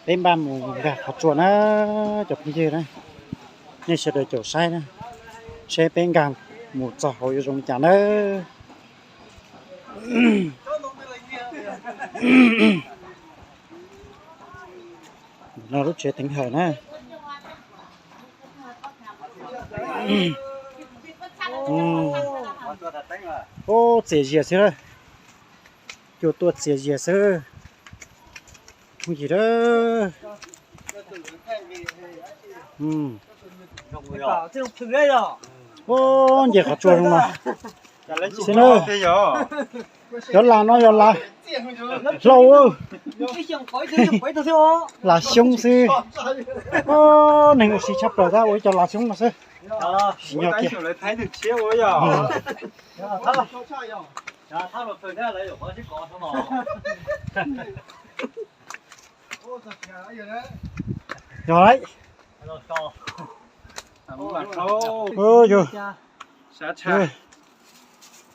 Peb npaj mus nkag qhov tsua na, cov phooj ywg na, nej sawv daws caum saib na, seb peb nkag mus txog hauv yuav zoo li cas na. No lub tsev teev hawm na. Ub, txias zias xwb, cua tuaj txias zias xwb. Phooj ywg, ub, nce qhov tsua zoo no xwb na. Cov las no yog las hlau, las xyoob xwb. Ub, neeg ua si tshaj plaws tab ua ib co las xyoob no xwb. Sim nyog kiag. Yog lawm. Yus,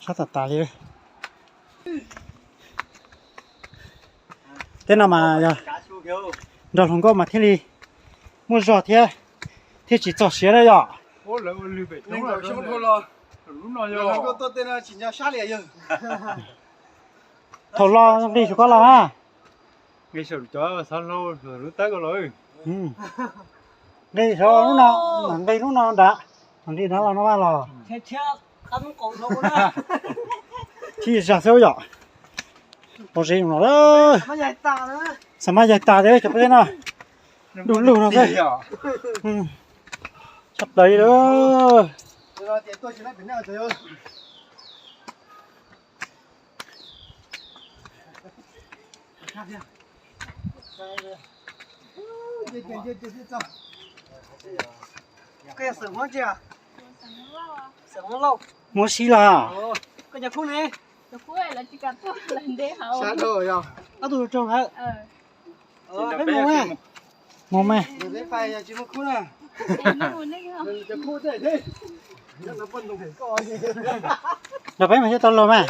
sab tas tas li. Tej no mas yog nrog hluas nkauj mas thiaj li muaj zog thiab, thiaj tsis txog siav na yom. Thaum los nqis saum koj los ha. Nqis saum lub no, nqis lub no nrad, nqis nrad los no vaj los. Tsis zag xwb yom. Pob zeb no, xam maj yaig tas thiab cov peb no. Du lug no xwb. Tshaj plaws li lawm. Muab sib los. Mus mas. Los peb mus thiaj tau los mas.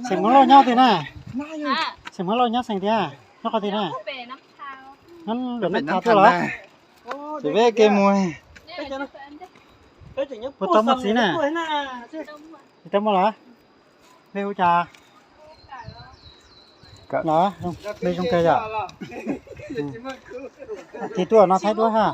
Xeem Hmoob Lauj nyob twg na? Xeem Hmoob Lauj nyob xeem tiag, nyob qhov twg na? Nyob lawm Nab Thav tuaj los? Ces peb kev mus. Puas tau muaj txiv na? Tsis tau muaj los? Npe hu cas? Los, npe zoo kawg yom. Ces tuaj no Thaib duab ha.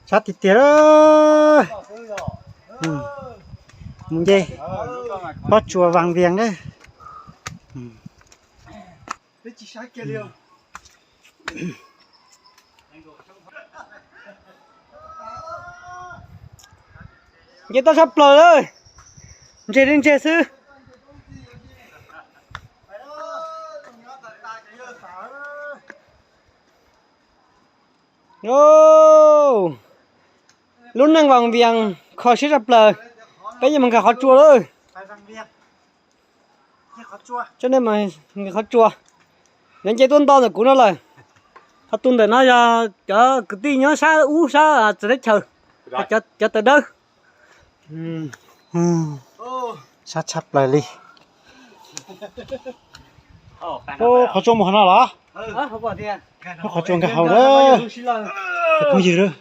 Sab tiag tiag. Mus nce pob tsuas Vaj Vias na. Nce toj sab plaws lawm, ntseg li ntseg xwb. Lub neej Vaj Vias kho siab tshaj plaws. Peb yuav mus nkag qhov tsua lawm. Tsob nej mas nkag qhov tsua. Lawv nce tuaj nto ntawm kuv no lawm. Qhov tu ntawm no yog cov kwv tij nyob sab ub sab txawv teb chaws, cov tawv dawb. Sab tshaj plaws li. Qhov tsua mus qhov no los? Qhov tsua nkag hauv lawm. Cov phooj ywg lawm.